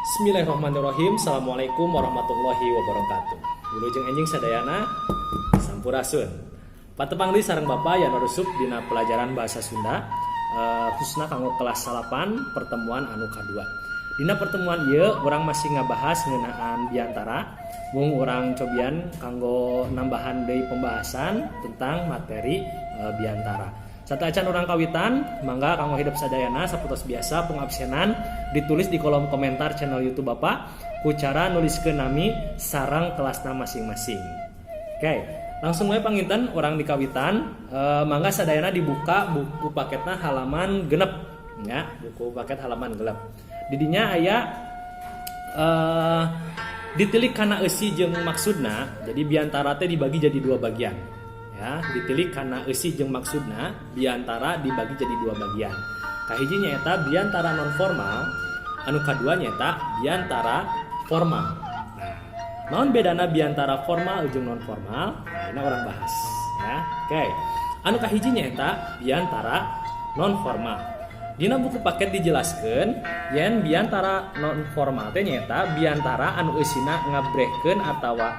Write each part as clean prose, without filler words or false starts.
Bismillahirrahmanirrahim. Assalamualaikum warahmatullahi wabarakatuh. Wilujeng enjing sadayana. Sampurasun. Patepang deui sareng Bapak Yanuar Rusup dina pelajaran bahasa Sunda, khususna kanggo kelas 9 pertemuan anu kadua. Dina pertemuan ieu urang masih ngabahas ngeunaan biantara. Mung urang cobian kanggo nambahan deui pembahasan tentang materi biantara. Sateuacan urang kawitan, mangga kanggo hidep sadayana sapertos biasa pengabsenan ditulis di kolom komentar channel YouTube Bapak ku cara nuliskeun nami sareng kelasna masing-masing. Oke, langsung we panginten urang dikawitan, mangga sadayana dibuka buku paketna halaman 6 ya, buku paket halaman 6. Didinya aya ditilik kana eusi jeung maksudna, jadi biantara teh dibagi jadi dua bagian. Ya, ditilik kana eusi jeung maksudna, biantara dibagi jadi dua bagian. Kahiji nyaeta biantara non formal, anu kadua nyaeta biantara formal. Nah, naon bedana biantara formal jeung non formal? Nah, ini urang bahas ya. Oke. Anu kahiji nyaeta biantara non formal. Dina buku paket dijelaskan yen biantara non formal teh nyaeta biantara anu eusina ngabrehkeun atawa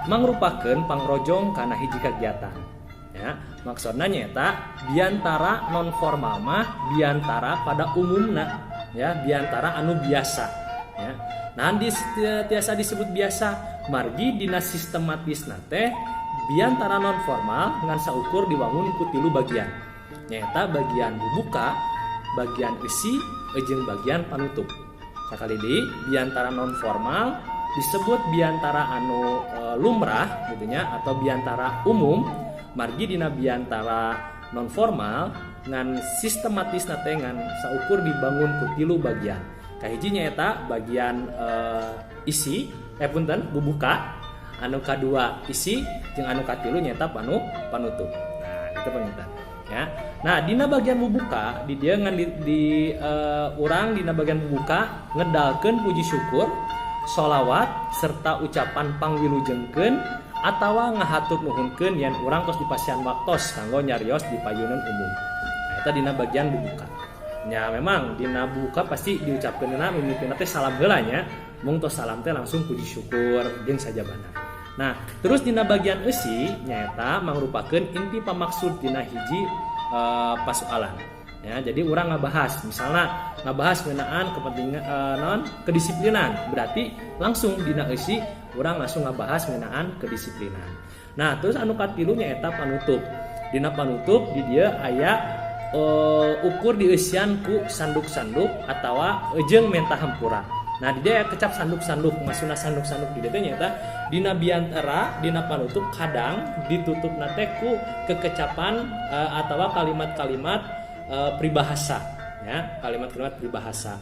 mangrupakeun pangrojong kana hiji kegiatan. Ya, maksudna nyaeta biantara non formal mah biantara pada umumna ya, biantara anu biasa ya. Nah, tiasa disebut biasa margi dina sistematisna teh biantara non formal ngan saukur diwangun ku tilu bagian. Nyaeta bagian bubuka, bagian isi, jeung bagian panutup. Sakali deui, biantara non formal disebut biantara anu lumrah gitu nya atau biantara umum margi dina biantara non formal ngan sistematis teh ngan saukur dibangun ku tilu bagian. Kahiji nyaeta bagian isi, punten, bubuka, anu kadua isi, jeung anu katilu nyaeta panutup. Nah, itu panginten ya. Nah, dina bagian bubuka di dieu ngan di urang dina bagian bubuka ngedalkeun puji syukur, sholawat, serta ucapan pangwilujengkeun atawa ngahatur nuhunkeun yen urang tos dipasihan waktos kanggo nyarios di payunan umum. Nah, eta dina bagian bubuka. Ya, memang dina buka pasti diucapkeunna mimitina teh salam heula nya. Mung tos salam teh langsung puji syukur jeung sajabana. Nah, terus dina bagian eusi nyaeta mangrupakeun inti pamaksud dina hiji pasualan. Ya, jadi urang ngabahas misalnya ngabahas ngeunaan kepentingan non kedisiplinan, berarti langsung dina eusi urang langsung ngabahas ngeunaan kedisiplinan. Nah, terus anu katilu nyaeta panutup. Dina panutup di dieu aya ukur dieusian ku sanduk-sanduk atawa jeung menta hampura. Nah, di dieu kecap sanduk-sanduk, maksudna sanduk-sanduk di dieu teh nyaeta dina biantara dina panutup kadang ditutup teh ku kekecapan atawa kalimat-kalimat peribahasa ya, kalimat-kalimat peribahasa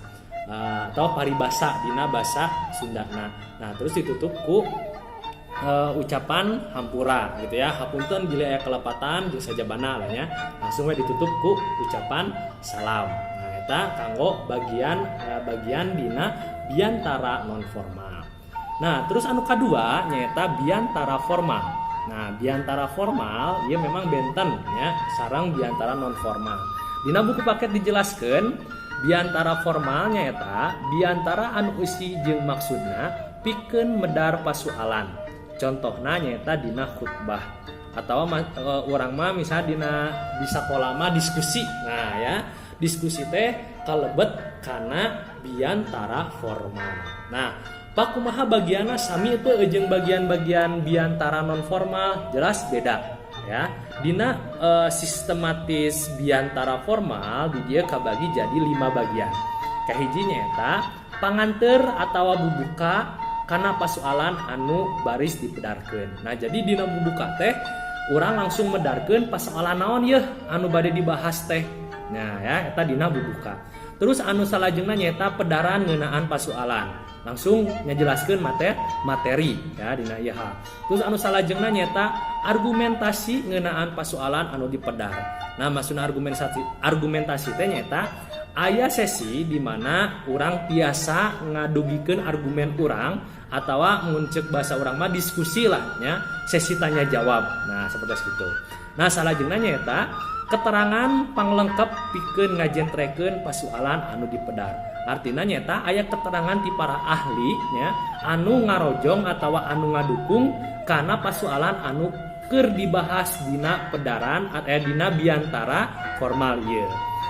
atau paribasa dina bahasa Sundana. Nah, terus ditutup ku ucapan hampura gitu ya, hapunten bila aya kelepatan jeung sajabana lah ya, langsung we ditutup ku ucapan salam. Nah, eta kanggo bagian bagian dina biantara non formal. Nah, terus anu kadua nyaeta biantara formal. Nah, biantara formal ieu memang benten ya sareng biantara non formal. Dina buku paket dijelaskan biantara formal nyaeta biantara anu eusi jeung maksudna pikeun medar pasualan. Contohna nyaeta dina khutbah atau urang mah misalnya dina di sekolah mah diskusi. Nah ya, diskusi teh kalebet kana biantara formal. Nah, Pak, kumaha bagianna, sami itu jeung bagian-bagian biantara non formal? Jelas beda ya. Dina sistematis biantara formal di dieu kabagi jadi lima bagian. Kahiji nyaeta panganteur atau bubuka kana pasualan anu baris dipedarkeun. Nah, jadi dina bubuka teh urang langsung medarkeun pasualan naon yeuh anu bade dibahas teh. Nah ya, eta dina bubuka. Terus anu salajengna nyaeta pedaran ngeunaan pasualan, langsung nyajelaskeun materi ya dina ieu hal. Terus anu salajengna nyaeta argumentasi ngeunaan pasualan anu dipedar. Nah, maksudna argumentasi argumentasi teh nyaeta aya sesi di mana urang tiasa ngadugikeun argumen urang atau mun ceuk bahasa urang mah diskusi lah ya, sesi tanya jawab. Nah, seperti itu. Nah, salajengna nyaeta keterangan panglengkap pikeun ngajentrekeun pasualan anu dipedar. Artinya nyaeta aya keterangan ti para ahli nya anu ngarojong atau anu ngadukung kana pasualan anu keur dibahas dina pedaran dina biantara formal ieu.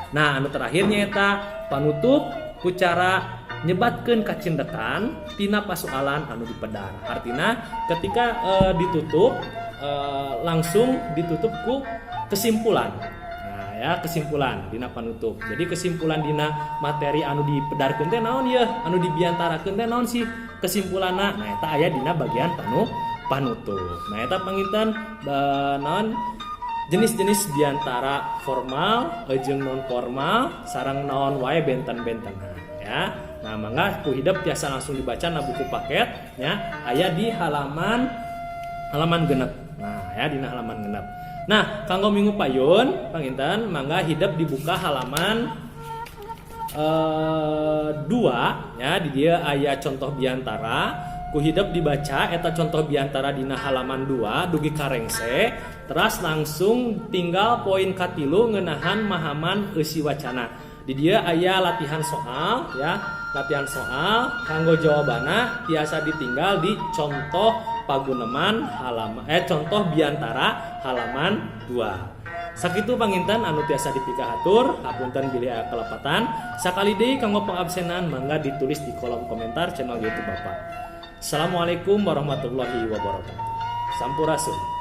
Nah, anu terakhir nyaeta panutup ku cara nyebatkeun kacindekan tina pasualan anu dipedar. Artinya ketika ditutup langsung ditutup ku kesimpulan. Nah, ya, kesimpulan dina panutup. Jadi kesimpulan dina materi anu dipedarkeun teh naon ya, anu dibiantarakeun teh naon sih kesimpulanna. Nah, eta aya dina bagian panutup. Nah, eta panginten naon jenis-jenis biantara formal jeung non formal sareng naon wae benten-bentenna ya. Nah, mangga ku hidep tiasa langsung dibaca na buku paket ya, aya di halaman halaman 6. Nah, ya, dina halaman 6. Nah, kanggo minggu payun panginten mangga hidep dibuka halaman 2 ya. Di dieu aya contoh biantara. Ku hidep dibaca eta contoh biantara dina halaman 2 dugi ka rengse. Terus langsung tinggal poin katilu ngenahan mahaman eusi wacana. Di dieu aya latihan soal ya, latihan soal kanggo jawabanna tiasa ditinggal di contoh paguneman halaman contoh biantara halaman 2. Sakitu panginten anu tiasa dipikahatur, hapunten bilih aya kelepatan. Sakali deui kanggo pengabsenan mangga ditulis di kolom komentar channel YouTube Bapak. Assalamualaikum warahmatullahi wabarakatuh. Sampurasun.